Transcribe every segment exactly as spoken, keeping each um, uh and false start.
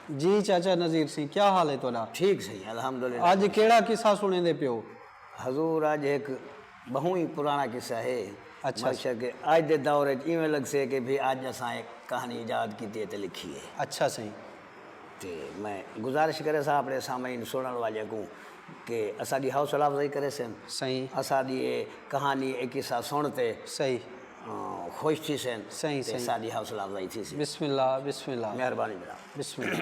جی چاچا نذیر سئیں، کیا حال ہے تہاݙا؟ ٹھیک سئیں، الحمدللہ۔ اڄ کیڑھا قصہ سݨیندے پیو؟ حضور، اڄ ہک ٻہوں ہی پراݨا قصہ ہے۔ اچھا۔ ماشاء کہ اڄ دے دور وچ ایویں لڳسے کہ بھی اڄ اساں ہک کہانی ایجاد کیتی ہے تے لکھی ہے۔ اچھا سئیں۔ تے میں گزارش کریساں اپݨے سامعین سݨݨ والیاں کوں کہ اساݙی حوصلہ افزائی کریسن۔ سئیں۔ اساݙی اے کہانی، اے قصہ سݨ تے، صحیح۔ آ، خوش تھیسن۔ صحیح، تے صحیح۔ اساݙی حوصلہ افزائی تھیسی۔ بسم اللہ، بسم اللہ۔ مہربانی برا۔ بسم اللہ۔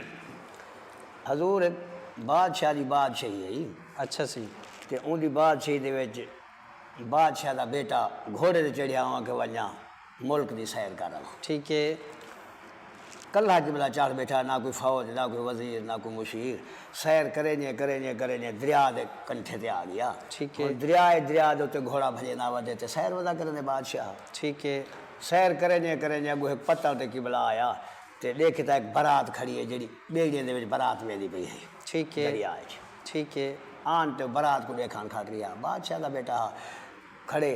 حضور، ہک بادشاہ دی بادشاہی ہئی۔ اچھا سئیں۔ تے اوندی بادشاہی دے وچ بادشاہ دا بیٹا گھوڑے تے چڑھیا ہوا کہ ونڄاں ملک دی سیر کر آواں۔ ٹھیک ہے۔ کلہا قبلہ چڑھ بیٹھا، نہ کوئی فوج، نہ کوئی وزیر، نہ کوئی مشیر۔ سیر کریندے، کریندے، کریندے دریا دے کنٹھے تے آ ڳیا۔ ٹھیک ہے۔ ہݨ دریا ہے، دریا دے اتے گھوڑا بھڄیندا ودے تے سیر ودا کریندے بادشاہ۔ ٹھیک ہے۔ سیر کریندے، کریندے اڳوں ہک پتل تے قبلہ آیا تے ݙیکھے تاں ہک برات کھڑی ہے جیڑھی ٻیڑیاں دے وچ برات ویندی پئی ہے۔ ٹھیک ہے۔ دریا وچ۔ ٹھیک ہے۔ آن تے برات کوں ݙیکھݨ کھڑ ڳیا۔ بادشاہ دا بیٹا کھڑے،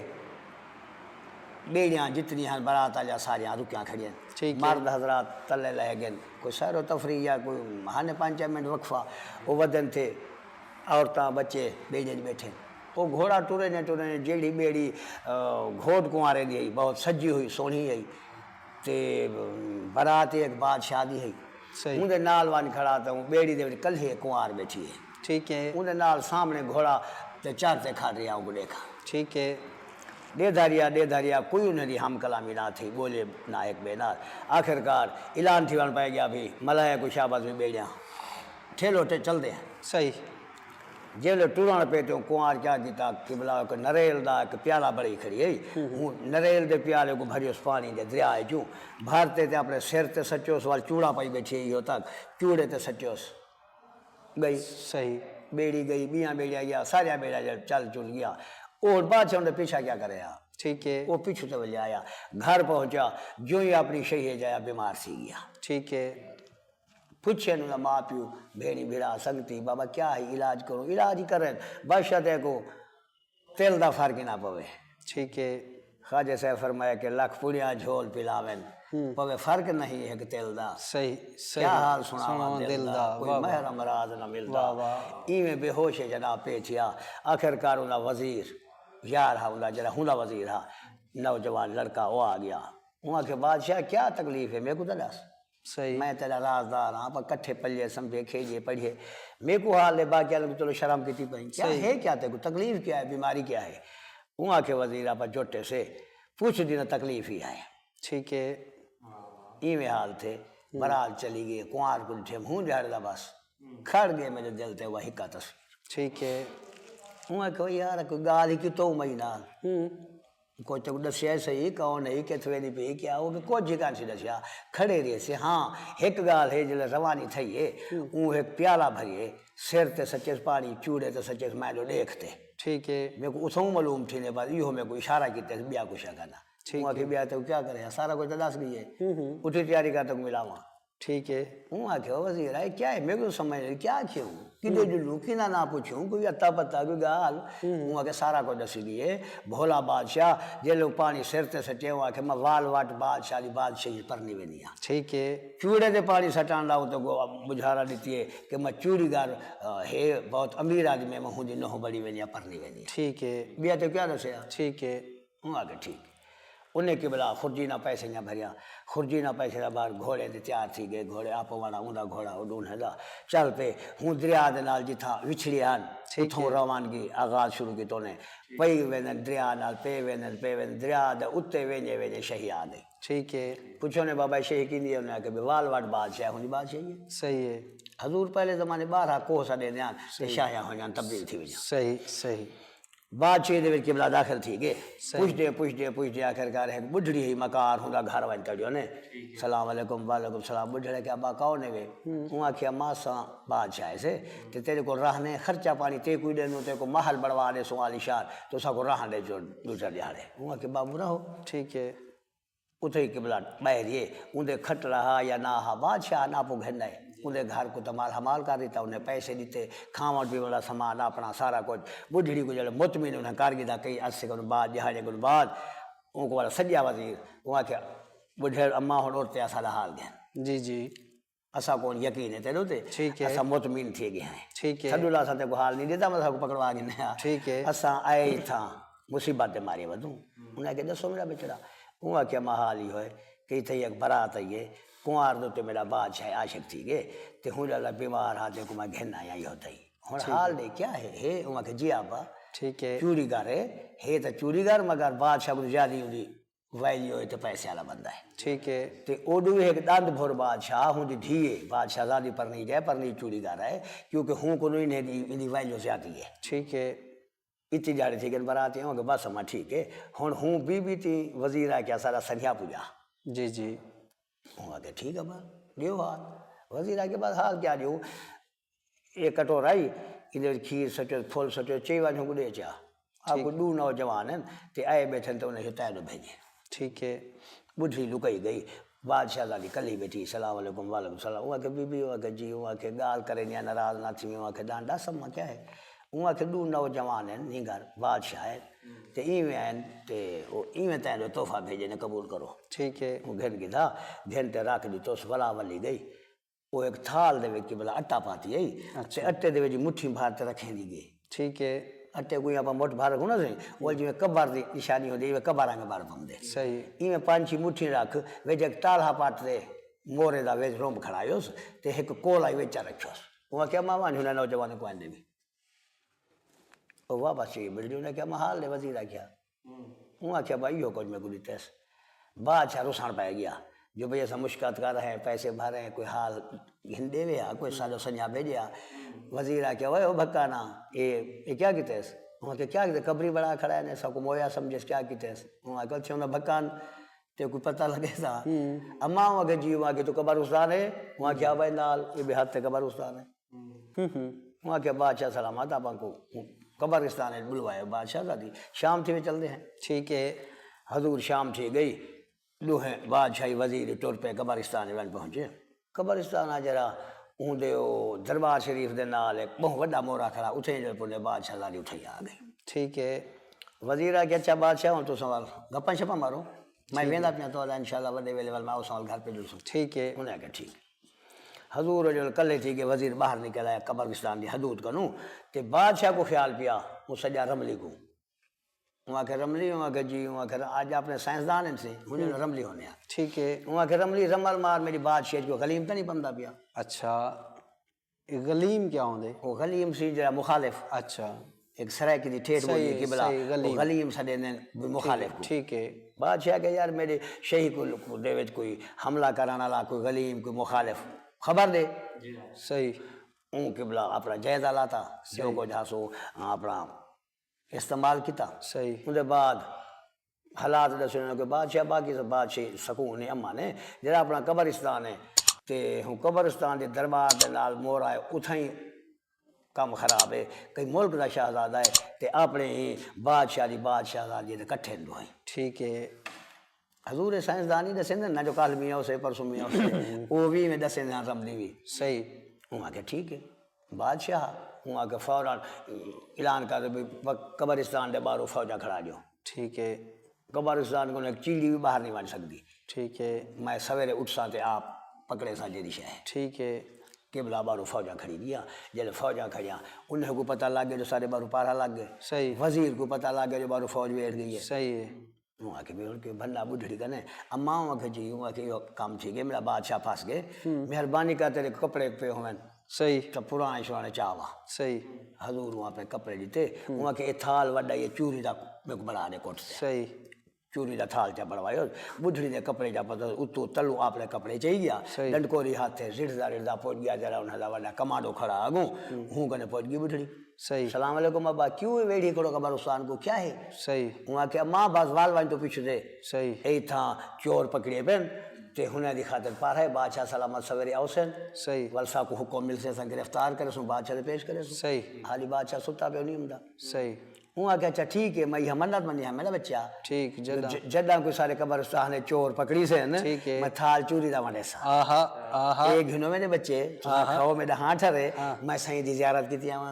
ٻیڑیاں جتنی ہن برات آلیاں ساریاں رکیاں کھڑیاں۔ ٹھیک ہے۔ مرد حضرات تلے لہے ڳئن، کوئی سیر و تفریح یا کوئی ہن پنج چار منٹ وقفہ، او ودن تے عورتاں، ٻچے ٻیڑیاں وچ ٻیٹھے۔ او گھوڑا ٹرے نے ٹرے نے، جیڑھی ٻیڑی، آ، گھوٹ کنوارے دی ہئی، بہت سجی ہوئی، سوہݨی ہئی، تے برات ہک بادشاہ دی ہئی۔ صحیح۔ اوندے نال ونڄ کھڑا تے اوں ٻیڑی دے وچ کلہے کنوار ٻیٹھی ہے۔ ٹھیک ہے۔ اوندے نال سامݨے گھوڑا تے چڑھ تے کھڑ رہیا، اونکوں ݙیکھا۔ ٹھیک ہے۔ ݙیہدا رہیا، ݙیہدا رہیا، کوئی انہیں دی ہم کلامی نہ تھی، ٻولے نہ ہک ٻئے نال۔ آخر کار اعلان تھیوݨ پئے ڳیا، بھئی ملاحے کوں شاباش، بھئی ٻیڑیاں ٹھیلو تے چلدے ہیں۔ صحیح۔ جیلے ٹرݨ پئے تے اوں کنوار کیا کیتا، قبلہ، ہک نریل دا ہک پیالہ بھری کھڑی ہئی۔ ہوں۔ ہوں نریل دے پیالے کوں بھریوس پاݨی دے، دریا اچوں بھر تے، تے اپݨے سر تے سٹیوس، ول چوڑا پائی ٻیٹھی ہئی، او تک چوڑے تے سٹیوس۔ ڳئی۔ صحیح۔ ٻیڑی ڳئی، ٻیاں ٻیڑیاں ڳیا، ساریاں ٻیڑیاں چل چل ڳیا۔ او ہݨ بادشاہ اوندے پیچھا کیا کرے ہا؟ ٹھیک ہے۔ او پچھوں تے ولے آیا۔ گھر پہنچا، جوں ہی اپݨی شہی اچ آیا، بیمار تھی ڳیا۔ ٹھیک ہے۔ پچھے انہاں دا ماء پیو، بھیݨی بھرا، سنگتی، بابا کیا ہے علاج کرو؟ علاج ہی کرن، بادشاہ تے کو تل دا فرق ہی نہ پوے۔ ٹھیک ہے۔ خواجہ صاحب فرمایا کہ لکھ پڑیاں جھول پلاون، ہوں۔ پوے فرق نہیں ہک تل دا۔ صحیح، صحیح۔ کیا حال سݨاواں سݨاواں دل دل دا، دا، کوئی واہ واہ۔ مہر امراض نہ ملدا۔ واہ واہ۔ ایویں بے ہوش جناب پئے تھیا۔ آخر کار اوندا وزیر یار ہا، اوندا جیڑھا ہوندا وزیر ہا، نوجوان لڑکا، او آ ڳیا۔ اوں آکھیا، بادشاہ، کیا تکلیف ہے؟ میکوں تاں ݙس۔ صحیح۔ میں تیݙا رازدار ہاں، اپاں کٹھے پلے، سمجھے، کھیݙے، پڑھے۔ میکوں حال ݙے، باقیاں کوں چلو شرم کیتی پئی۔ کیا صحیح۔ ہے، کیا تیکوں تکلیف کیا ہے، بیماری کیا ہے؟ اوں آکھیا، وزیر، اپاں جٹ سے، پچھ دی نہ تکلیف ہی ہے۔ ٹھیک ہے۔ ایویں حال تھئے، ہوں۔ برات چلی ڳئی، کنوار کوں ݙٹھے، ہوں ݙیہاڑے دا بس۔ کھڑ ڳئے میݙے دل تے وہ ہکا تصویر۔ ٹھیک ہے۔ اوں آکھیا، یار، کوئی ڳالھ ہی کیوں توں مئی نال؟ ہوں۔ کوئی تیکوں ݙسیا ہی صحیح، کون ہے، کتھ ویندی پئی، کیا ہو ڳیا؟ کجھ ہی کائنی ݙسیا۔ کھڑے رہے سے۔ ہاں، ہک ڳالھ ہے، جیلے روانی تھئی ہے، ہوں۔ اوں ہک پیالہ بھریے، سر تے سٹیوس پاݨی، چوڑے تے سٹیوس، میں جو ݙیکھ تے۔ ٹھیک ہے۔ میکوں اتھوں معلوم تھیندے، بس ایہو میکوں اشارہ کیتے، ٻیا کجھ کائنی۔ ٹھیک اوں آکھیا، ہے۔ ٻیا تیکوں کیا کرے، سارا کجھ تاں ݙس ڳئی ہے۔ ہوں ہوں۔ اٹھی تیاری کر، تیکوں ملاواں۔ ٹھیک ہے۔ اوں آکھیا، وزیر، اے کیا ہے؟ میکوں سمجھ نہیں، کیا آکھیوں؟ کݙے ہوں۔ ڄلوں، کیندا ناں پچھوں، کوئی اتا پتا، کوئی ڳالھ؟ ہوں۔ اوں آکھیا، سارا کجھ ݙسی ݙیے۔ بھولا بادشاہ، جیلے پاݨی سر تے سٹے، اوں آکھیا، میں وال وٹ بادشاہ دی بادشاہی پرنی ویندی ہاں۔ ٹھیک ہے۔ چوڑے تے پاݨی سٹݨ دا اوں تیکوں مجھارا ݙتی ہے کہ میں چوڑیگر، آ، ہے، بہت امیر آدمی ہے، میں ہوندی نوح بݨی ویندی ہاں، پرنی ویندی ہاں۔ ٹھیک ہے۔ ٻیا تیکوں کیا ݙسیا؟ ٹھیک ہے۔ اوں آکھیا، ٹھیک۔ انہیں قبلہ خرجینہ پیسے دیاں بھریاں، خرجینہ پیسے دا ٻاہر گھوڑے تے تیار تھی ڳئے، گھوڑے آپ والا اوندا گھوڑا، او ݙوہیں دا، چل پئے۔ ہوں دریا دے نال جتھاں وچھڑے ہن، ٹھیک اتھوں ہے۔ روانگی آغاز شروع کیتی انہیں۔ پئی ویندن دریا نال، پئے ویندن، پئے ویندن، دریا دے اتے ویندے ویندے شہی آ ڳئی۔ ٹھیک ہے۔ پچھو نے، بابا، شہی کیندی ہے؟ انہیں آکھیا، بھئی وال وٹ بادشاہ، ہوندی بادشاہی ہے۔ صحیح ہے۔ حضور، پہلے زمانے ٻارہا کوہ سݙیندے ہن تے صحیح۔ شاہیاں ہوندیاں تبدیل تھی ویندیاں۔ صحیح، صحیح۔ بادشاہی دے وچ قبلہ داخل تھی ڳئے۔ صحیح۔ پچھدے، پچھدے، پچھدے آخر کار ہک ٻڈھڑی ہئی مکار، ہوندا گھر ونڄ کڑیو نے۔ ٹھیک ہے۔ سلام علیکم، وعلیکم سلام۔ ٻڈھڑے کیا، ابا کون ہے وے؟ ہوں۔ اوں آکھیا، ماساں بادشاہ سے، تے تیݙے کول رہݨے، خرچہ پاݨی تیکوں ݙیندوں، تیکوں محل بݨوا ݙیسوں عالیشان، توں ساکوں رہݨ ݙے جو ݙو چار ݙیہاڑے۔ اوں آکھیا، بابو رہو۔ ٹھیک ہے۔ اتھوں ہی قبلہ ٻاہر ہے، اوندے کھٹڑا ہا یا نہ ہا، بادشاہ نہ پو گھن آئے۔ اوندے گھر کوں تاں مال حمال کر ݙتا، انہیں پیسے ݙتے، کھاوݨ پیوݨ دا سامان اپݨا سارا کجھ۔ ٻڈھڑی کوں جیلے مطمئن انہیں کر گھدا، کئی عرصے کوں بعد، ݙیہاڑے کوں بعد، اونکوں والا سݙیا وزیر، اوں آکھیا، ٻڈھڑ اماں، ہݨ اُٹھ تے اساݙا حال ڳھن۔ جی، جی۔ اساں کون یقین ہے تیرے تے۔ ٹھیک ہے۔ اساں مطمئن تھی گئے ہیں۔ ٹھیک ہے۔ تھڈو لا اساں تے کو حال نہیں دیتا، اساں کو پکڑوا گھنیا۔ ٹھیک ہے۔ اساں آئے تھا مصیبت دے مارے ودوں۔ انہاں کہ دسو میرا بچڑا۔ انہاں کہ ما حال ہی ہوئے کہ اتھے ایک برات آئی ہے، کنوار دو تے میرا بادشاہ عاشق تھی گئے، تے ہن جڑا بیمار ہا تے کو میں گھن آیا ہی ہوتا ہی۔ ہن حال دے کیا ہے؟ ہے انہاں کہ جی آبا۔ ٹھیک ہے۔ چوڑی گھر ہے، ہے تے چوڑی گھر، مگر بادشاہ کو زیادہ ہی ویلیو ہے تے پیسے والا بندہ ہے۔ ٹھیک ہے۔ تے اوڈو ہک ڈند بھر بادشاہ ہوں دی دھی ہے، بادشاہ زادی پرنی جائے، پرنی چوڑی گھر ہے، کیونکہ ہوں کو انہیں دی ایندی ویلیو زیادہ ہے۔ ٹھیک ہے۔ اتی جاڑے تھی گن برات ہیں کہ بس ہم ٹھیک ہے۔ ہن ہوں بی بی تی وزیر آ کیا سارا سنیا پوجا۔ جی جی۔ ہوں آ کے ٹھیک ہے با، دیو حال۔ وزیر آ کے بعد حال کیا دیو؟ اے کٹورا ہئی، ایندے وچ کھیر سٹو، پھل سٹو، چئی ونج ہوں کوں ݙے چا۔ آکھو ݙو نوجوان ہن تے آئے ٻیٹھن تے انہاں جو تیݙو بھیڄے۔ ٹھیک ہے۔ ٻڈھڑی لکائی ڳئی۔ بادشاہ دی کلی ٻیٹھی، سلام علیکم، وعلیکم سلام۔ اوں آکھے بی بی، اوں آکھے جی، اوں آکھے ڳالھ کریندیاں ناراض نہ تھیویں، اوں آکھے ݙانڈا سماں کیا ہے؟ اوں آکھے ݙو نوجوان ہن، نینگر بادشاہ ہے تے ایویں ہن تے او ایویں تیݙو تحفہ بھیڄے نے، قبول کرو۔ ٹھیک ہے۔ اوں گھن گھدا، گھن تے رکھ ݙتوس، ولا ولی ڳئی۔ او ہک تھال دے وچ قبلہ اٹا پاتی ہئی تے اٹے دے وچ مٹھی بھر تے رکھیندی ڳئی۔ ٹھیک ہے۔ اٹے کوں آپاں مٹھ بھر رکھوں نا سئیں، او جیویں قبر دی نشانی ہوندی، ایویں قبراں کے بھر پوندے۔ صحیح۔ ایویں پنج چھی مٹھی رکھ، وچ ہک تالھا پٹ تے مورے دا وچ رنب کھڑایوس تے ہک کولا وچ رکھیوس۔ اوں آکھیا، اماں ونڄ انہاں نوجوانیں کوں آندے وی۔ او واپس چئی ٻڈھڑی، انہاں آکھیا، اماں حال ݙے وزیر آکھیا۔ اوں آکھیا، بھائی، ایہو کجھ میکوں ݙتیس۔ بادشاہ رسݨ پئے ڳیا جو بھئی، اساں مشقت کر رہے ہیں، پیسے بھر رہے ہیں، کوئی حال گھن ݙیوے ہا، کوئی ساݙو سنڄا بھیڄے ہا۔ وزیر آکھیا، اوئے، او بھکانا، اے، اے کیا کیتیس؟ اوں آکھیا، کیا کیتے؟ قبری بݨا کھڑا ہے نے، اساں کوں مویا سمجھیس، کیا کیتیس؟ اوں آکھیا، اچھا، انہاں بھکان تے کوئی پتہ لڳے سا؟ اماں اوں آکھیا، جی۔ اوں آکھیا، توں قبرستان ہے؟ اوں آکھیا، ہا بھائی، نال اے ٻئے ہتھ تے قبرستان ہے۔ ہوں ہوں۔ اوں آکھیا، بادشاہ سلامت، آپاں کوں قبرستان اچ ٻلوائے، بادشاہ زادی۔ شام تھیوے چلدے ہیں۔ ٹھیک ہے۔ حضور شام تھی ڳئی، ݙوہیں بادشاہی وزیر ٹر پئے، قبرستان ونڄ پہنچے۔ قبرستان آ جیڑھا اوندے او دربار شریف دے نال ہک ٻہوں وݙا مورا کھڑا، اتھیں جو پنے بادشاہ زادی اتھیں آ ڳئی۔ ٹھیک ہے۔ وزیر آکھیا، اچھا بادشاہ، ہݨ تساں ول گپاں شپاں مارو، میں ویندا پیاں تہاݙا، انشاءاللہ وݙے ویلے ول میں اوساں ول گھر پڄسوں۔ ٹھیک ہے۔ انہیں آکھیا، ٹھیک۔ حضور جل کلھے تھی ڳئے، وزیر ٻاہر نکل آیا قبرستان دی حدود کنوں، تے بادشاہ کوں خیال پیا، اوں سݙیا رملی کوں۔ اوں آکھیا، رملی؟ اوں آکھیا، جی۔ اوں آکھیا، اڄ اپݨے سائنسدان ہن سئیں، ہݨ جیڑھا رملی ہوندے ہن۔ ٹھیک ہے۔ اوں آکھیا، رملی، رمل مار، میݙی بادشاہی اچ کوئی غلیم تاں نی پمدا پیا؟ اچھا، اے غلیم کیا ہوندے؟ او غلیم سئیں جیڑھا مخالف۔ اچھا۔ ہک سرائیکی دی ٹھیٹھ ٻولی ہے قبلہ، او غلیم سݙیندن مخالف کوں۔ ٹھیک ہے۔ بادشاہ آکھیا، یار، میݙے شہی کوں دے وچ کوئی حملہ کرݨ والا، کوئی غلیم، کوئی مخالف خبر ݙے۔ صحیح۔ اوں قبلہ اپݨا جائزہ لاتا، جو کجھ ہا سو اپݨا استعمال کیتا۔ صحیح۔ اوندے بعد حالات ݙسے انہاں کوں، بادشاہ باقی سب بادشاہی سکون ہے، امن ہے، جیڑھا اپݨا قبرستان ہے تے ہوں قبرستان دے دربار دے نال مورا ہے، اتھائیں کم خراب ہے۔ کہیں ملک دا شہزادہ ہے تے اپݨے ہی بادشاہ دی بادشاہ زادی دے کٹھے ہن ݙوہیں۔ ٹھیک ہے۔ حضور سائنسدان ہی ݙسیندن نا جو کل میاں ہوسے، پرسوں میاں ہوسے، او وی ایویں ݙسیندن ہن، رملی وی۔ صحیح۔ اوں آکھیا، ٹھیک ہے۔ بادشاہ، اوں آکھیا، فوراً اعلان کر بھئی قبرستان دے ٻاہروں فوجاں کھڑا ݙیو۔ ٹھیک ہے۔ قبرستان کوں ہک چیڑی وی ٻاہر نی ونڄ سڳدی۔ ٹھیک ہے۔ میں سویرے اٹھساں تے آپ پکڑیساں جیڑھی شے ہے۔ ٹھیک ہے۔ قبلہ ٻاہروں فوجاں کھڑی ڳیاں۔ جݙاں فوجاں کھڑیاں، انہیں کوں پتہ لڳ ڳیا جو ساݙے ٻاہروں پہرا لڳ ڳئے۔ صحیح۔ وزیر کوں پتہ لڳ ڳیا جو ٻاہروں فوج ویٹھ ڳئی ہے۔ صحیح ہے۔ اوں آکھیا، بھئی ہݨ کے بھنڈا ٻڈھڑی کنے؟ اماں، اوں آکھیا، جی۔ اوں آکھیا، ایہو کم تھی ڳئے، میݙا بادشاہ پھس ڳئے، مہربانی کر تیݙے کوں کپڑے پئے ہوون۔ صحیح۔ تاں پراݨے شراݨے چا آواں۔ صحیح۔ حضور اوں آپے کپڑے ݙتے، اوں آکھیا، اے تھال وݙا ہئی، اے چوری دا میکوں بݨا ݙے کٹ تے۔ صحیح۔ چوری دا تھال چا بݨوایوس، ٻڈھڑی دے کپڑے چا پتوس، اتوں تلوں آپݨے کپڑے چئی ڳیا، ڈنڈکوری ہتھ اچ، رڑھدا رڑھدا پڄ ڳیا، جیڑھا انہاں دا وݙا کمانڈو کھڑا اڳوں، اوں کنے پڄ ڳئی ٻڈھڑی۔ صحیح۔ سلام علیکم ابا، کیوں اے ویڑھی کھڑو قبرستان کوں، کیا ہے؟ صحیح۔ اوں آکھیا، اماں، بس ول ونڄ توں پچھدے۔ صحیح۔ اے اتھاں چور پکڑیے پن تے ہناں دی خاطر پہرا ہے، بادشاہ سلامت سویرے آوسن۔ صحیح۔ ول ساکوں حکم ملسے، اساں گرفتار کریسوں، بادشاہ دے پیش کریسوں۔ صحیح۔ حالی بادشاہ ستا پئے، او نی امدا۔ صحیح۔ اوں آکھیا، اچھا ٹھیک ہے، میں ایہا منت منی ہاں میݙا ٻچہ۔ ٹھیک، جݙاں۔ جݙاں کوئی سارے قبرستان اچ چور پکڑیسن، میں تھال چوری دا ونڈیساں۔ آہا، آہا۔ اے گھنو میݙے ٻچے، تساں کھاؤ، میݙا ہاں ٹھرے، میں سئیں دی زیارت کیتی آواں۔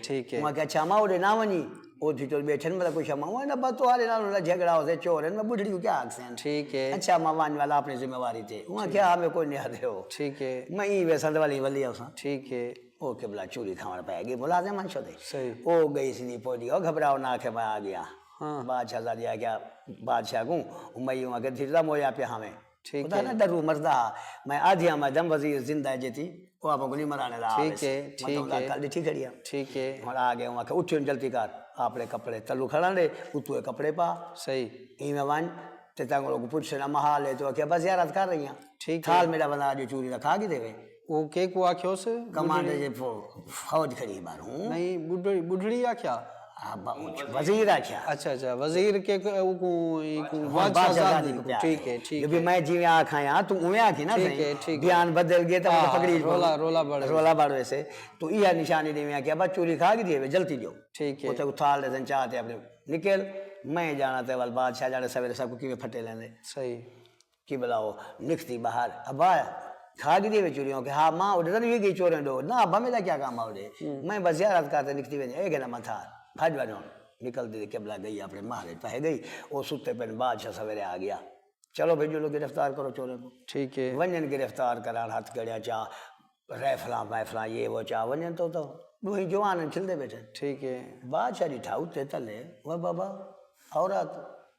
ٹھیک ہے۔ اوں آکھیا، اچھا اماں، اوݙے نہ ونڄی۔ او تھی چل بیٹھن، مطلب کوئی شما، او نا بس تہاݙے نال انہاں دا جھگڑا ہوسے، چور ہن، میں ٻڈھڑی کوں کیا آکھسن؟ ٹھیک ہے۔ اچھا، ماں ونڄ والا اپݨی ذمہ واری تے۔ اوں آکھیا، ہاں، میں کوئی نہیں آہدے ہو۔ ٹھیک ہے۔ میں ایں ویساں تے ولی ولی ہوساں۔ ٹھیک ہے۔ او قبلہ چوری کھاوݨ پئے ڳئی، ملازم ہن شدے۔ صحیح۔ او ڳئی سدھی پولی، او گھبراؤ نہ آکھے میں آ ڳیا۔ ہاں۔ بادشاہ زادی آکھیا، بادشاہ کوں، امئی اوں آکھیا، دھیر دا مویا پیا ہاویں۔ ٹھیک خدا ہے۔ نہ ڈرو مردا، میں آدھی آمدم وزیر زندہ ہے جیتی، او آپ کو نہیں مرانے دا ٹھیک آوے ہے، سے۔ ٹھیک مطلب ہے۔ کل ڈٹھی کھڑی ہے۔ ٹھیک ہے۔ ہن آ گئے، اوں آکھیا، اٹھیو جلدی کر، اپݨے کپڑے تلو کھڑا لے، اتو اے کپڑے پا۔ صحیح۔ ایویں ونڄ، تے تاں کو پوچھ سنا محال ہے، تو آکھیا، بس زیارت کر رہی ہاں۔ ٹھیک ہے۔ تھال میرا بندہ جو چوری دا کھا کے دے وے۔ او کیکوں آکھیوس؟ کمانڈر ٻڈھڑی؟ جے فو-، فوج کھڑی ہے ٻاہروں۔ نہیں، ٻڈھڑی، ٻڈھڑی آکھیا؟ ہاں، با-، وزیر آکھیا۔ اچھا، اچھا، وزیر کے کو-، او کو، ای کو ہن بادشاہ بادشاہ زادی زادی کو کو، پیا ٹھیک ہے۔ ہے، ٹھیک جو بھی ہے۔ میں جیویں آکھاں یا، توں اونویں آکھی نا، ٹھیک صحیح۔ ہے، ٹھیک ہے۔ بیان بدل گئے تے ہاں، پکڑی رولا، رولا بڑھ ویسے۔ رولا بڑھ ویسے۔ تو ایہا نشانی ݙیویں آکھیا، بس چوری کھا کے دے وے، جلدی ݙیو۔ ٹھیک ہے۔ اتھے اتھال دے سن چاہ تے اپݨے نکل، میں جانا تے ول بادشاہ جانے سویرے سب کو کیویں پھٹے لیندے۔ صحیح۔ قبلہ او نکھتی ٻاہر، ابا کھا گھدی وے چوریوں؟ کہ ہا ماں، اوݙے تاں نہیں ڳئی چوریں ݙو۔ نہ ابا، میݙا کیا کم آ اوݙے؟ ہوں۔ میں بس زیارت کر تے نکھتی ویندی، اے گھن متھا بھڄ ونڄ ہݨ۔ نکلدی تے قبلہ ڳئی اپݨے محل وچ پہہ ڳئی۔ او ستے پن، بادشاہ سویرے آ ڳیا۔ چلو بھیڄو لوگ گرفتار کرو چوریں کوں۔ ٹھیک ہے۔ ونڄن گرفتار کرݨ، ہتھ کڑیاں چا، رائفلاں وائفلاں، یہ وہ چا ونڄن تو، تو ݙوہیں جوان ہن، کھلدے ٻیٹھن۔ ٹھیک ہے۔ بادشاہ ݙٹھا اتے تلے، وہ بابا، عورت،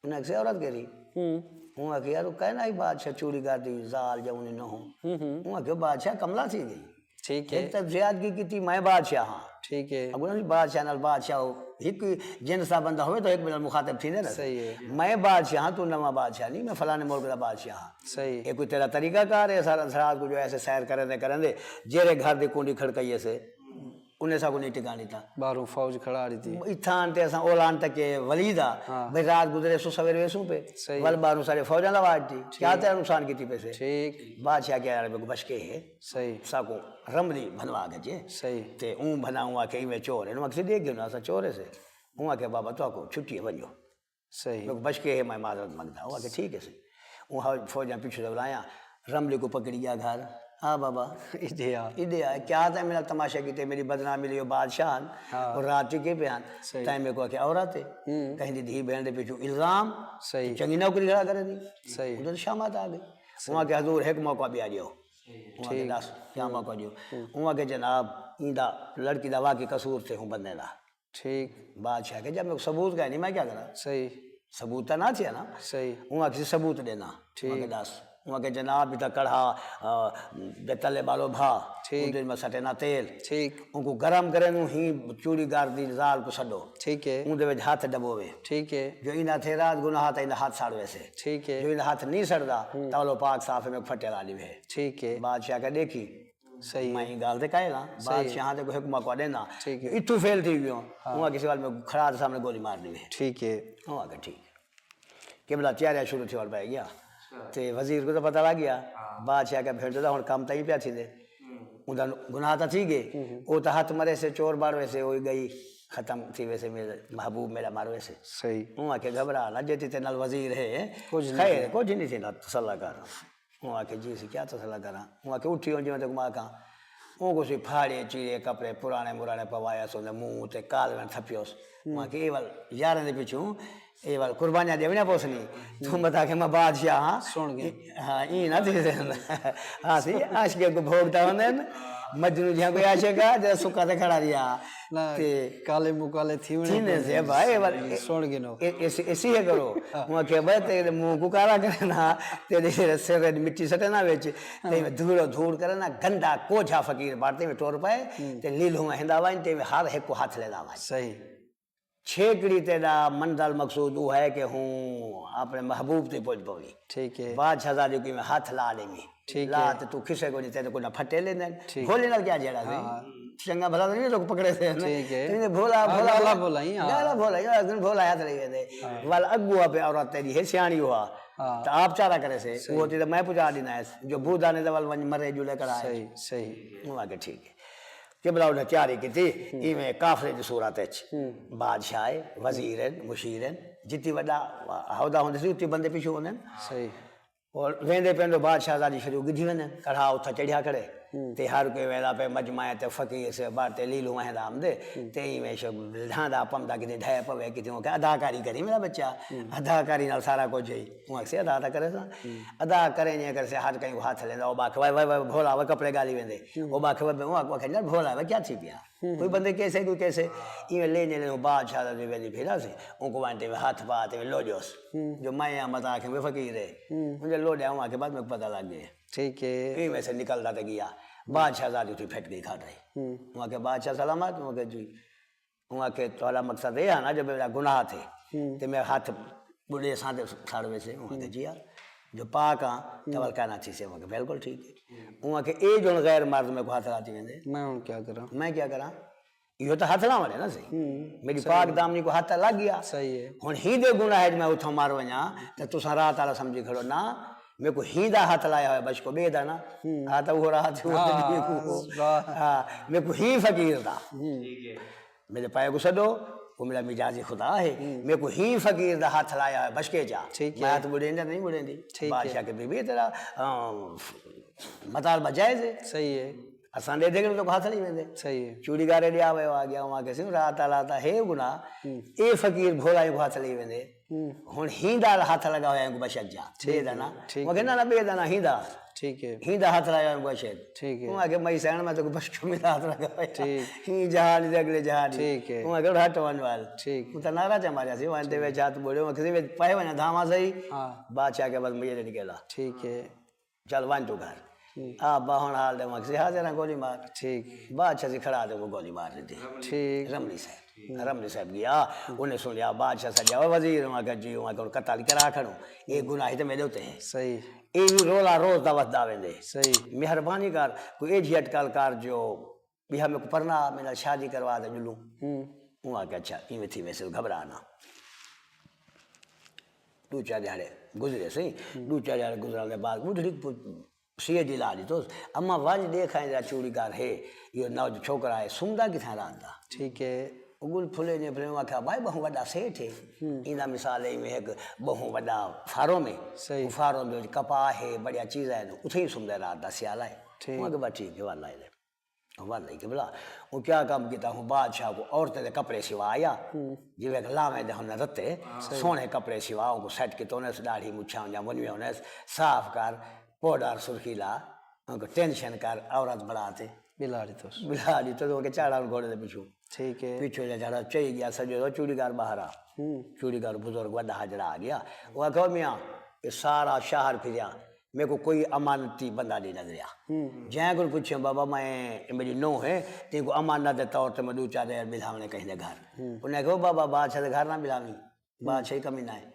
انہاں آکھیا، عورت کیڑھی؟ ہوں۔ اوں آکھیا، یار، او کائنا ہئی بادشاہ چوڑی گھر دی زال یا اونی نونہہ۔ ہوں ہوں۔ اوں آکھیا، بادشاہ کملا تھی ڳئی۔ ٹھیک ہے۔ ہک تاں زیادگی کیتی، میں بادشاہ ہاں۔ ٹھیک ہے۔ اڳوں نہ بادشاہ نال بادشاہ ہو، ہک جنس دا بندہ ہووے تاں ہک ٻئے نال مخاطب تھیندے نا۔ صحیح ہے۔ میں بادشاہ ہاں، توں نواں بادشاہ نہیں، میں فلانے ملک دا بادشاہ ہاں۔ صحیح۔ اے کوئی تیرا طریقہ کار ہے؟ سارا رات کوں جو ایسے سیر کریندے کریندے جیڑھے گھر دی کنڈی کھڑکائی ایسے، انہیں ساکوں نہیں ٹکاݨ ݙتا۔ ٻاہروں فوج کھڑا ݙتی۔ اتھاں تے اساں اعلان تکے ولی دا، ہاں۔ بھئی رات گزرے سو سویر ویسوں پے۔ صحیح۔ ول ٻاہروں سارے فوجاں دا آواز ݙتی۔ کیا ٹھیک۔ تیرا نقصان کیتی پیسے؟ ٹھیک۔ بادشاہ کیا یار، میکوں بشکے ہے۔ صحیح۔ ساکوں رملی بھنوا گھجے۔ صحیح۔ تے اوں بھنا اوں آکھے، ایویں چور ہے۔ اوں آکھے، ݙیکھ گھنو، اساں چور ہے سے۔ اوں آکھے، بابا، تہاکوں چھٹی ہے، ونڄو۔ صحیح۔ میکوں بشکے ہے، میں معذرت منگدا۔ اوں آکھے، ٹھیک ہے سے۔ اوں ہا-، فوجاں پچھوں تے بلایا، رملی کوں پکڑی ڳیا گھر۔ آ بابا۔ ایݙے آ۔ ایݙے آ۔ کیا تیں میݙا تماشا کیتے، میݙی بدنامی لئی او بادشاہ ہن، ہاں۔ او رات ٹکے پئے ہن۔ صحیح۔ تیں میکوں آکھے عورت ہے۔ ہوں۔ کہیں دی دھی بھیݨ دے پچھوں الزام۔ صحیح۔ چنڳی نوکری کھڑا کرے دی۔ صحیح۔ اوں تے شامات آ ڳئی۔ صحیح۔ اوں آکھے، حضور، ہک موقع ٻیا ݙیو۔ اوں آکھے، ٹھیک۔ ݙس، کیا ہوں۔ موقع ݙیو؟ ہوں۔ اوں آکھے، جناب، ایندا، لڑکی دا واقعی قصور تھئے ہوں بندے دا۔ ٹھیک۔ بادشاہ آکھے، جب میکوں ثبوت کائنی، میں کیا کراں؟ صحیح۔ ثبوت تاں نہ تھیا نا۔ صحیح۔ اوں آکھے، ثبوت ݙینا۔ ٹھیک۔ اوں آکھے، ݙس۔ اوں آکھے، جناب، اتھاں کڑھا، آ، دے تلے ٻالو بھا۔ ٹھیک۔ اوندے وچ میں سٹینا تیل۔ ٹھیک۔ اونکوں گرم کرے، اوں ہی چوڑی گھر دی زال کوں سݙو۔ ٹھیک ہے۔ اوندے وچ ہتھ ݙبووے۔ ٹھیک ہے۔ جو ایندا تھئے رات گناہ تاں ایندا ہتھ سڑ ویسے۔ ٹھیک ہے۔ جو ایندا ہتھ نہیں سڑدا، ہوں۔ تاں ولو پاک صاف ہے، میکوں پھٹے لا ݙیوے۔ ٹھیک ہے۔ بادشاہ آکھے، ݙیکھی، صحیح۔ میں ایں ڳالھ تے قائل ہاں، صحیح۔ بادشاہاں تے کوئی حکمہ کو ݙیندا۔ ٹھیک ہے۔ اتھوں فیل تھی ڳیوں۔ ہاں۔ اوں آکھے، سوال میکوں کھڑا تے سامݨے گولی مار ݙیوے۔ ٹھیک ہے۔ اوں آکھے، ٹھیک ہے۔ قبلہ تیاریاں شروع تھیوݨ پئے ڳیا۔ اچھا۔ تے وزیر کوں تاں پتہ لڳ ڳیا۔ ہاں۔ بادشاہ آکھے، بھیݨ دا ہݨ کم تاں ہی پیا تھیندے۔ ہوں۔ اوندا گناہ تاں تھی ڳئے۔ ہوں ہوں۔ او تاں ہتھ مرے سے، چور بݨ ویسے، او ڳئی ختم تھی ویسے، میرے محبوب میرا مر ویسے۔ صحیح۔ اوں آکھے، گھبرا نہ، جیتی تیرے نال وزیر ہے، کجھ نہیں خیر، تھیندا۔ کجھ نہیں تھیندا، تسلا کر۔ اوں آکھے، جی اسی کیا تسلا کراں؟ اوں آکھے، اٹھی اوں جیویں تیکوں میں آکھاں۔ اوں کوں سی پھاڑے چیڑے کپڑے پرانے مرانے پوایا سو، اوں دے منہ تے کال ون تھپیوس۔ اوں آکھے، اے ول یاریں دے پچھوں، اے ول قربانیاں ݙیوݨیاں پوسنی۔ توں بتا کہ میں بادشاہ ہاں۔ سݨ ڳئے۔ ہاں، ایں نہ تھی سڳدا۔ ہاں سی، عاشق کوں بھوڳدا ہوندے نا۔ مجنوں جیہاں کوئی عاشق آ، جیڑھا سکا تے کھڑا رہیا۔ نہ، تے کالے مکالے تھیوݨے تھیندے سے بھائی، ول سݨ گھنو۔ اے-، ایسی، ایسی ہے کرو۔ ہاں۔ اوں آکھیا، بھائی، تیݙے منہ کوں کالا کرے نا، تیݙے سر وچ مٹی سٹے نا وچ، تے ہاں۔ دھوڑو دھوڑ کرے نا، گندا کوجھا فقیر بݨ تے ٹر پئے، ہوں۔ تے لیلھوں ہندا ونڄ، تے ہر ہک کوں ہتھ لیندا ونڄ۔ صحیح۔ چھیکڑی تیݙا منزل مقصود او ہے کہ ہوں اپݨے محبوب تے پڄ پووی۔ ٹھیک ہے۔ بادشاہ زادی کوں میں ہتھ لا ݙیویں۔ ٹھیک لا ہے۔ تے توں کھسے کوں نہیں، تیݙے کوں نہ پھٹے لیندن۔ ٹھیک۔ بھولے نال کیا جھیڑا سی؟ ہاں۔ چنڳا بھلا تاں نہیں لوک پکڑے سے۔ ٹھیک ہے۔ تیݙے بھولا، ہاں، بھولا۔ ڳالھا بھولا ہی، ہاں۔ ڳالھا بھولا ہی، اس دن بھولا ہتھ لئی ویندے۔ ہاں۔ ول اڳوں آپے عورت تیݙی ہے سیاݨی ہوا۔ ہاں۔ تاں آپ چارہ کرے سے۔ صحیح۔ او تے میں پڄا ݙینا ہے۔ جو بودھا نے تے ول ونڄ مرے جلے کراں۔ صحیح، صحیح۔ اوں آکھے، ٹھیک ہے۔ قبلہ انہیں تیاری کیتی، ہوں۔ ایویں قافلے دی صورت اچ۔ ہوں۔ بادشاہ ہے، وزیر ہن، مشیر ہن، جتی وݙا عہدہ ہوندے سی، اتی بندے پچھوں ہوندے ہن۔ صحیح۔ اور ویندے پئے ہن جو بادشاہ زادی شروع گدھی ویندے ہن، کڑھا اتھاں چڑھیا کھڑے۔ تے ہر کوئی ویندا پئے مجمع تے فقیر سے بار تے لیلو وہندا آمدے۔ تے ایویں شو لہاندا پمدا کدی ڈھے پوے، کدی اونکھے اداکاری کری میرا بچہ، اداکاری نال سارا کجھ ہے۔ اوں آکھسے ادا تاں کریساں۔ ادا کریں جیں کریسے، ہر کہیں کوں ہتھ لیندا، او آکھے وائے وائے وائے بھولا، وائے کپڑے گالی ویندے۔ او آکھے وائے، اوں آکھے یار بھولا وائے کیا تھی پیا؟ کوئی بندے کیسے، کوئی کیسے۔ ایویں لے جلے بادشاہ دا ویندی پھرا سی، اونکوں ونج تے ہتھ پا تے لوجوس۔ جو میں آ مت آکھیں وے فقیر ہے۔ اوں جے لوڈیا، اوں آکھے بعد میکوں پتہ لگ گئے۔ ٹھیک ہے۔ ایویں سے نکلدا تے گیا۔ بادشاہ زادی اتھی پھٹ گئی کھڑ رہی۔ اوں آکھے بادشاہ سلامت؟ اوں آکھے جی۔ اوں آکھے تہاڈا مقصد اے ہے نا جو میرا گناہ تھے تے میں ہتھ بڈے ساں تے سڑ ویسے؟ اوں آکھے جی ہاں، جو پاک ہاں تے ول کائنات تھیسے۔ اوں آکھے بالکل ٹھیک ہے۔ اوں آکھے اے جو ہن غیر مرد میکوں ہتھ لاتی ویندے، میں ہن کیا کراں؟ میں کیا کراں؟ ایہو تاں ہتھ لاوݨ ہے نا سہی۔ میݙی پاک دامنی کوں ہتھ تاں لڳ ڳیا۔ صحیح ہے۔ ہݨ ہیندے گناہ اچ میں اتھاں مر ونڄاں تاں تساں رات آلا سمجھی کھڑو۔ نہ، میکوں ہیندا ہتھ لایا ہویا بشکو، ٻئے دا نہ۔ ہا تاں اوہو رات ہے، اوہو ہاں، ݙینہہ ہے۔ ہاں، میکوں ہی فقیر دا۔ میݙے پائے کوں سݙو، او میݙا مجازی خدا ہے۔ میکوں ہی فقیر دا ہتھ لایا ہویا بشکے چا۔ ٹھیک ہے۔ میں ہتھ ٻݙیندا نہیں ٻݙیندی۔ ٹھیک ہے۔ بادشاہ کے بی بی تیرا، آ، مطالبہ جائز ہے۔ صحیح ہے۔ اساں ݙیدھے کوں تیکوں ہتھ لئی ویندے۔ صحیح ہے۔ چوڑی گارے ݙے آوے، او آ ڳیا، اوں آکھے سئیں رات آلا تاں ہے گناہ، اے فقیر بھولا اینکوں ہتھ لئی ویندے۔ ہݨ ہیندا ہتھ لڳا ہویا اینکوں بشک جا، ݙے دا نا۔ ٹھیک ہے۔ اوں آکھے نہ نہ، ٻئے دا نہ، ہیندا۔ ٹھیک ہے۔ ہیندا ہتھ لایا اینکوں بشک۔ ٹھیک ہے۔ اوں آکھے میں سئیں میں تیکوں بشک میݙا ہتھ لڳا ہویا۔ ٹھیک۔ ہی جہان دے اڳلے جہان۔ ٹھیک ہے۔ اوں آکھے ہٹ ونڄ ول۔ ٹھیک۔ اوں تاں نعرہ چا ماریا سی، ونڄ تے وچ ہتھ ٻوڑے، اوں آکھے سئیں پئے ونڄاں دھاواں سہی۔ ہاں۔ بادشاہ کے بعد مجھے نکلا۔ ٹھیک ہے۔ چل ونڄ توں گھر۔ ٹھیک۔ آ ٻاہوݨ حال دے مکسی حاضر ہیں گولی مار۔ ٹھیک۔ بادشاہ سی کھڑا تے کو گولی مار ݙتی۔ ٹھیک۔ رملی صاحب، رملی صاحب ڳیا، انہیں سݨیا بادشاہ سݙیا، او وزیر، اوں آکھیا جی، اوں آکھیا ہݨ قتل کرا کھڑوں، اے گناہ تے میݙے اتے ہے۔ صحیح۔ اے وی رولا روز دا ودھدا ویندے۔ صحیح۔ مہربانی کر کوئی ایجھی اٹکل کر جو ٻیا میکوں پرنا، میݙے نال شادی کروا تے ڄلوں۔ ہوں۔ اوں آکھیا اچھا ایویں تھی ویسے، گھبرا نہ۔ ݙو چار ݙیہاڑے گزرے سئیں۔ ݙو چار ݙیہاڑے گزرݨ دے بعد ٻڈھڑی سی اے ڈی لا ݙتوس، اماں ونڄ ݙیکھ آئیں جیڑھا چوڑی گھر ہے، ایہو نوج چھوکرا ہے، سمدا کتھاں رات دا؟ ٹھیک ہے۔ او ڳل پھلے نے پھلے، اوں آکھیا بھائی ٻہوں وݙا سیٹھ ہے۔ ایندا مثال ہے ایویں ہک ٻہوں وݙا فارم ہے۔ صحیح۔ او فارم دے وچ کپاہ ہے، بڑیاں چیزاں ہن، اتھے ہی سمدا رات دا، سیالا ہے۔ ٹھیک۔ اوں آکھیا بس ٹھیک ہے، ول آئے دے۔ ول آئی قبلہ۔ اوں کیا کم کیتا؟ ہوں بادشاہ کوں عورتیں دے کپڑے سوا آیا۔ جیویں کہ لاویں دے ہن رتے، سوہݨے کپڑے سوا، اونکوں سیٹ کیتا، انہیں ݙاڑھی مچھاں ہوندیاں ونویں، انہیں صاف کر، پاؤڈر سرخی لا، اونکوں ٹینشن کر، عورت بݨا تے ٻلا ݙتوس۔ ٻلا ݙتوس، اونکوں چاڑھا ہن گھوڑے دے پچھوں۔ ٹھیک ہے۔ پچھوں جا جھڑا چئی ڳیا، سڄو چوڑی گھر ٻاہر آ۔ چوڑی گھر بزرگ وݙا حاجرا آ ڳیا۔ او آکھیا میاں، اے سارا شہر پھریا، میکوں کوئی امانتی بندہ نہیں نظریا۔ جیں کوں پچھیاں بابا میں، اے میݙی نونہہ ہے، تیکوں امانت دے طور تے میں ݙو چار ݙینہہ ٻلھاوݨے کہیں دے گھر۔ انہیں آکھیا او بابا بادشاہ دے گھر نہ ٻلھاویں، بادشاہی کمی نہ ہے۔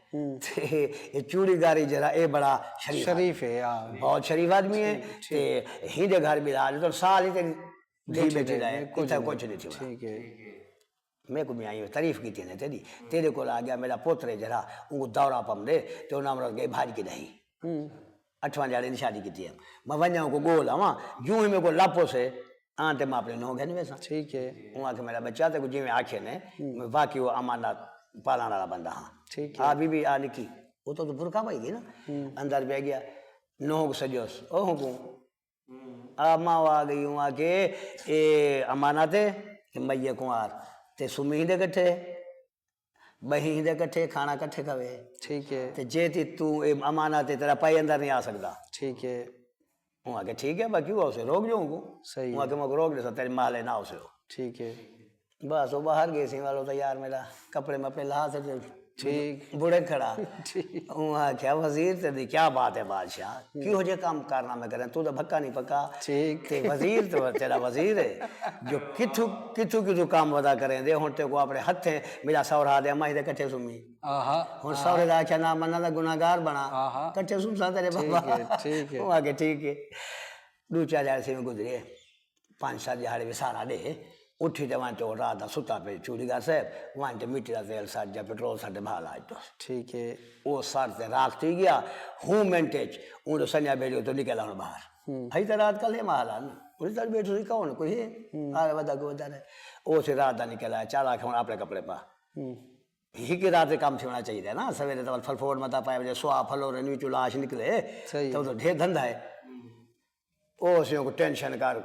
تے اے چوڑی گھر ہی جیڑھا اے بڑا شریف آدمی۔ شریف ہے، ہاں۔ بہت شریف آدمی ہے۔ ٹھیک، ٹھیک۔ تے ہیندے گھر ٻلھا ݙے تو سال ہی تے دھی ٻیٹھی رہے، اتھاں کجھ نہیں تھیوݨا۔ ٹھیک ہے۔ میکوں میاں ایویں تعریف کیتی نے تیݙی، تیݙے کول آ ڳیا میݙا پوتر ہے جیڑھا، اونکوں دورہ پمدے تے انہاں امرت ڳئی بھڄ کے ݙاہیں۔ اٹھواں ݙیہاڑے دی شادی کیتی ہے۔ میں ونڄاں اونکوں ڳول آواں، جوں ہی میکوں لب پوسے، آن تے میں اپݨی نونہہ گھن ویساں۔ ٹھیک ہے۔ اوں آکھیا میݙا ٻچہ تیکوں جیویں آکھے نے، میں واقعی او امانت پالݨ والا بندہ ہاں۔ ٹھیک ہے۔ آ بی بی آ نکی، او تاں برقع پائی ڳئی نا، اندر پیا ڳیا، نونہہ کوں سݙیوس، او ہوں کوں آ ماں آ ڳئی، اوں آکھے اے امانت ہے، اے میے کنوار، تے سمیں ہیندے کٹھے، ٻہی ہیندے کٹھے، کھاݨا کٹھے کھاوے۔ ٹھیک ہے۔ تے جے تی توں اے امانت ہے، تیݙا پائی اندر نہیں آ سڳدا۔ ٹھیک ہے۔ اوں آکھے ٹھیک ہے، باقی او آسے روک جو اونکوں۔ صحیح۔ اوں آکھے میکوں روک ݙیساں، تیݙی ماں لے نہ آسے۔ ٹھیک ہے۔ بس او ٻاہر ڳئے سئیں، والو تاں یار میݙا کپڑے میں پہلا ہتھ تے ٹھیک۔ بڑے کھڑا۔ ٹھیک۔ اوں آکھیا وزیر تیݙی کیا بات ہے بادشاہ، کیہو جے کم کارنامے کریں، توں تاں بھکا نہیں پکا۔ ٹھیک۔ تے وزیر تے تیݙا وزیر ہے، جو کتھوں، کتھوں، کتھوں کم ودا کریندے، ہݨ تیکوں اپݨے ہتھیں میݙا سوہرا دے اماں ہیندے کٹھے سمیں۔ آہا۔ ہݨ سوہرے دا آکھیا نہ مناں تاں گناہگار بݨاں۔ آہا۔ کٹھے سمساں تیݙے ٹھیک بابا۔ ہے، ٹھیک ہے۔ اوں آکھے ٹھیک ہے۔ ݙو چار ݙیہاڑے سئیں گزرے۔ پنج ست ݙیہاڑے وسارا ݙے، اٹھی تے ونڄ تے او رات دا ستا پئے چوڑی گھر صاحب، ونڄ تے مٹی دا تیل سٹ یا پٹرول سٹ تے بھا لا ݙتوس۔ ٹھیک ہے۔ او سر تے راکھ تھی ڳیا، ہوں منٹ اچ اوں جو سنڄا بھیڑی اتوں نکل آوݨ ٻاہر۔ ہئی تاں رات کلھے ماحول ہن، انہیں تاں ٻیٹھو سی کون کوئی ہے؟ آ ودا کوئی ودا نہیں۔ او سی رات دا نکل آیا، چل آکھے ہݨ اپݨے کپڑے پا۔ ہک رات تے کم تھیوݨا چاہیدا ہے نا، سویرے تاں پھل فروٹ متا پائے وجے سوا پھلو رن وچوں لاش نکلے۔ صحیح۔ تاں اتھوں ڈھیر دھندا ہے۔ او اسی کو ٹینشن کر،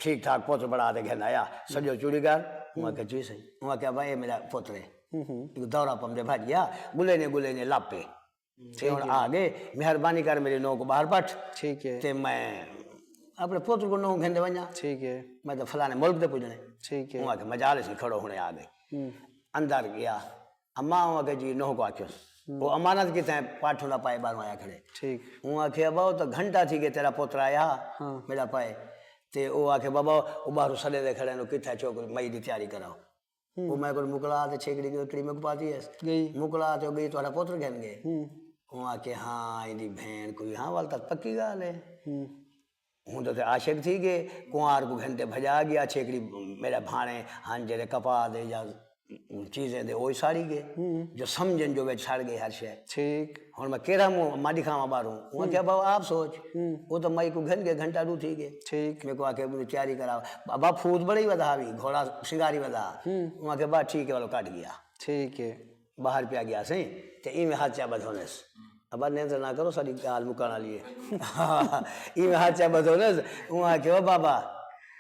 ٹھیک ٹھاک پتر بڑا تے گھن آیا۔ سجو چوڑی کر۔ اوں آکھیا جی سہی۔ اوں آکھیا بھائی اے میرا پتر ہے۔ ہک دورہ پم دے بھج گیا، گلے نے گلے نے لاپے۔ تے ہن آ گئے، مہربانی کر میری نو کو باہر پٹ۔ ٹھیک ہے۔ تے میں اپنے پتر کو نو گھن دے ونجا۔ ٹھیک ہے۔ میں تو فلانے ملک دے پجنے۔ ٹھیک ہے۔ اوں آکھیا مجال اسی کھڑو ہنے آ گئے۔ اندر گیا۔ اماں اوں آکھیا جی نوہ کو آکھیوس۔ او امانت کیتے ہیں، پاٹھوں دا پائے باہروں آیا کھڑے۔ ٹھیک۔ اوں آکھیا ابا او تاں گھنٹہ تھی گئے تیرا پتر آیا۔ ہاں۔ میرا پائے۔ تے او آکھے بابا او باہروں سڈے دے کھڑے نو کتھا چھوکری مئی دی تیاری کراؤ۔ او میں کول مکلا تے چھیکڑی کڑی میکوں پاتی ہے۔ گئی۔ مکلا تے او گئی تہاڈا پتر گھن گئے۔ اوں آکھے ہاں ایندی بھین کوئی ہاں ول تاں پکی گال ہے۔ ہوں تو تے عاشق تھی گئے، کنوار کوں گھن تے بھجا گیا، چھیکڑی میرا بھاݨے ہن جیڑھے کپاہ دے یا چیزیں دے اوہی ساڑی گئے، جو سمجھن جو وچ سڑ گئے ہر شے۔ ٹھیک۔ ہن میں کیڑھا منہ ما ݙکھاواں ٻاہروں؟ اوں آکھیا بھاؤ آپ سوچ، او تاں مئی کوں گھن گئے گھنٹہ ݙو تھی گئے۔ ٹھیک۔ میکوں آکھے میری تیاری کرا، ابا پھوت بڑے ہی ودھا وی، گھوڑا سنگاری ودھا۔ اوں آکھے با ٹھیک ہے ولو کٹ گیا۔ ٹھیک ہے۔ ٻاہر پیا ڳیا سئیں، تے ایویں ہتھ چا ٻدھونس۔ ابا نیندر نہ کرو، ساݙی ڳالھ مکاوݨ آلی ہے۔ ایویں ہتھ چا ٻدھونس، اوں آکھیا او بابا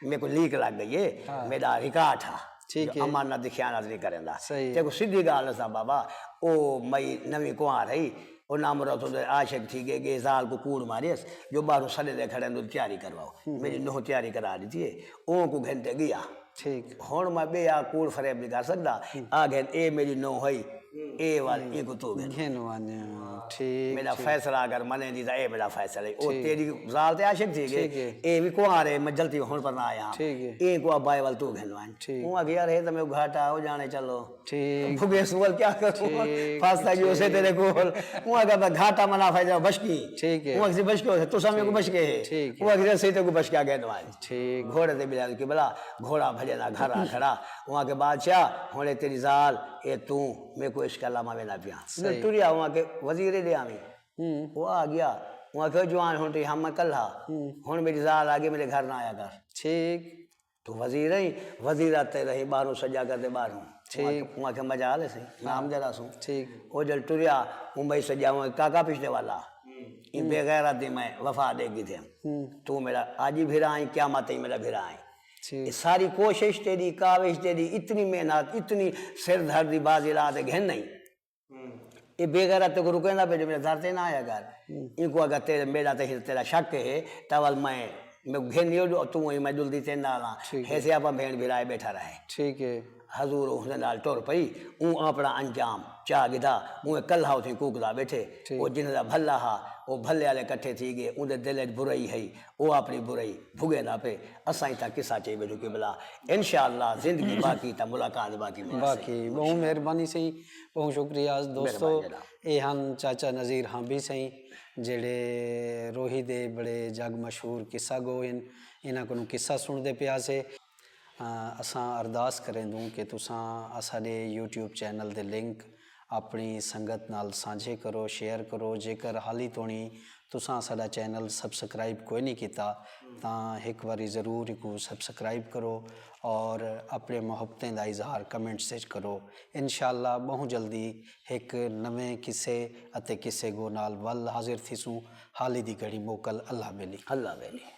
میکوں لیک لڳ ڳئی ہے، میݙا ریکارڈ ہا۔ ٹھیک ہے۔ امانت دی خیانت نہیں کریندا۔ صحیح۔ تیکوں سدھی ڳالھ ݙساں بابا، او مئی نویں کنوار ہئی، او نامراد دے عاشق تھی ڳئے، ڳئے زال کوں کوڑ ماریس جو ٻاہروں سݙے دے کھڑے اندر تیاری کرواؤ۔ میݙی نوہ تیاری کرا ݙتی ہے، اوں کوں گھن تے ڳیا۔ ٹھیک۔ ہݨ میں ٻیا کوڑ فریب نہیں کر سڳدا۔ آ گھن اے میݙی نوہ ہئی، اے ول اینکوں توں گھن۔ گھن ونڄ۔ ٹھیک۔ میݙا فیصلہ اگر منے دی تاں اے میݙا فیصلہ ہے۔ او تیݙی زال تے عاشق تھی ڳئے۔ ٹھیک ہے۔ اے وی کنوار ہے، میں جلدی ہݨ پرنا آیا۔ ٹھیک ہے۔ اینکوں ابا اے ول توں گھن ونڄ۔ ٹھیک۔ اوں آکھیا یار اے تاں میکوں گھاٹا ہو جاݨے چلو۔ ٹھیک۔ بھڳے سول کیا کروں؟ ٹھیک، پھس تاں ڳیوسے تیݙے کول۔ اوں آکھیا بھائی گھاٹا منافع ہے جا بشکی۔ ٹھیک ہے۔ اوں آکھیا بشکے ہوسے، تساں میکوں بشکے ہے۔ ٹھیک ہے۔ اوں آکھیا سہی تیکوں بشکا گھن ونڄ۔ ٹھیک۔ گھوڑے تے بلال قبلہ، گھوڑا بھڄیندا گھر آ کھڑا۔ اوں آکھیا بادشاہ ہݨ اے تیݙی زال، اے توں، میکوں عشق اللہ میں ویندا پیاں۔ صحیح۔ ٹریا اوں آکھیا وزیر ݙے آویں۔ او آ ڳیا۔ اوں آکھیا جوان ہݨ تئیں ہم میں کلہا۔ ہݨ میݙی زال آ ڳئی میݙے گھر نہ آیا کر۔ ٹھیک۔ توں وزیر ہیں، وزیرات تے رہیں ٻاہروں سڄا کر تے ٻاہروں۔ ٹھیک۔ اوں آکھیا مجال ہے سئیں، نام دے راسوں۔ ٹھیک۔ او جل ٹریا، اوں بھئی سڄا اوں کاکا پچھلے والا۔ ایں بے غیرت دی میں وفا ݙے گھدے۔ توں میݙا اڄ ہی بھرا ہیں، قیامت تئیں میݙا بھرا ہیں۔ ٹھیک۔ اے ساری کوشش تیݙی، کاوش تیݙی، اتنی محنت، اتنی سر درد دی بازی لا تے گھن نہیں۔ اے بے غیرت تیکوں رکیندا پئے جو میݙے در تے نہ آیا کر۔ اینکوں اگر تیݙے میݙا تے تیݙا شک ہے تاں ول میں، میکوں گھن نیو جو توں ہی میں ݙلدی تیݙے نال ہاں۔ ٹھیک ہے۔ ہے سیاپا بھیݨ بھرائے ٻیٹھا رہے۔ ٹھیک ہے۔ حضور اوندے نال ٹر پئی، اوں اپݨا انجام چا گھدا، اوں کلہا اتھیں کوکدا ٻیٹھے۔ ٹھیک۔ او جنہاں دا بھلا ہا، او بھلے آلے کٹھے تھی ڳئے، اوندے دل اچ برائی ہئی، او اپݨی برائی بھڳیندا پئے۔ اساں اتھاں قصہ چئی ٻیٹھوں قبلہ۔ انشاءاللہ زندگی باقی تاں ملاقات باقی میݙا سئیں۔ باقی ٻہوں مہربانی سئیں، ٻہوں شکریہ دوستو۔ مہربانی جناب۔ اے ہن چاچا نذیر ہانبی سئیں، جیڑھے روہی دے بڑے جڳ مشہور قصہ گو ہن، انہاں کنوں قصہ سݨدے پئے ہاسے۔ آ، اساں ارداس کریندوں کہ تساں اساݙے یوٹیوب چینل دے لنک اپݨی سنگت نال سانجھے کرو، شیئر کرو۔ جیکر حالی توݨی تساں اساݙا چینل سبسکرائب کوئی نہیں کیتا تاں ہک واری ضرور ایکوں سبسکرائب کرو اور اپݨے محبتیں دا اظہار کمنٹس وچ کرو۔ انشاءاللہ ٻہوں جلدی ہک نویں قصے اتے قصے گو نال ول حاضر تھیسوں۔ حالی دی گھڑی موکل اللہ ٻیلی۔ اللہ ٻیلی۔